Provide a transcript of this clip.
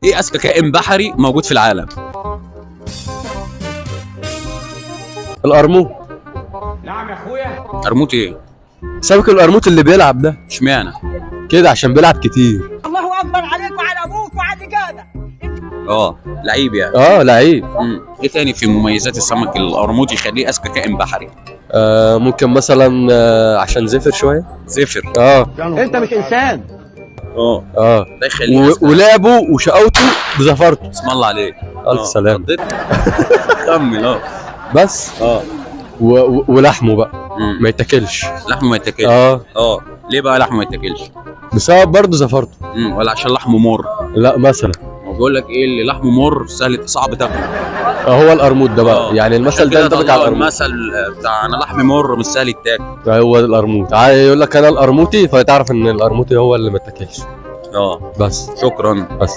ايه اذكى كائن بحري موجود في العالم؟ القرموط. قرموط ايه؟ سمك القرموط اللي بيلعب ده. اشمعنى؟ كده عشان بيلعب كتير. الله اكبر عليك وعلى ابوك وعلى اللي جابك. اه لعيب يعني. اه لعيب. ايه تاني في مميزات السمك القرموط يخليه اذكى كائن بحري؟ ممكن مثلا عشان زفر شوية. زفر. اه. انت مش انسان. اه اه ده يخليه أذكى. ولعبه وشقاوته بزفرته. اسم الله عليك. الف سلام. اتفضل. كمل. اه بس. اه ولحمه بقى ما يتاكلش. لحمه ما يتاكلش. اه. اه ليه بقى لحمه ما يتاكلش؟ بسبب برضه زفرته. ولا عشان لحمه مر؟ لا مثلا. هو بيقول لك ايه اللي لحمه مر سهل صعب تاكله. هو القرموط ده بقى. يعني المثل عشان ده كده ينطبق على طلعوا القرموط. المثل بتاع انا لحمي مر مش سهل يتاكل. هو القرموط يقول لك انا القرموطي، فتعرف ان القرموطي هو اللي ما يتاكلش. اه بس. شكرا. بس.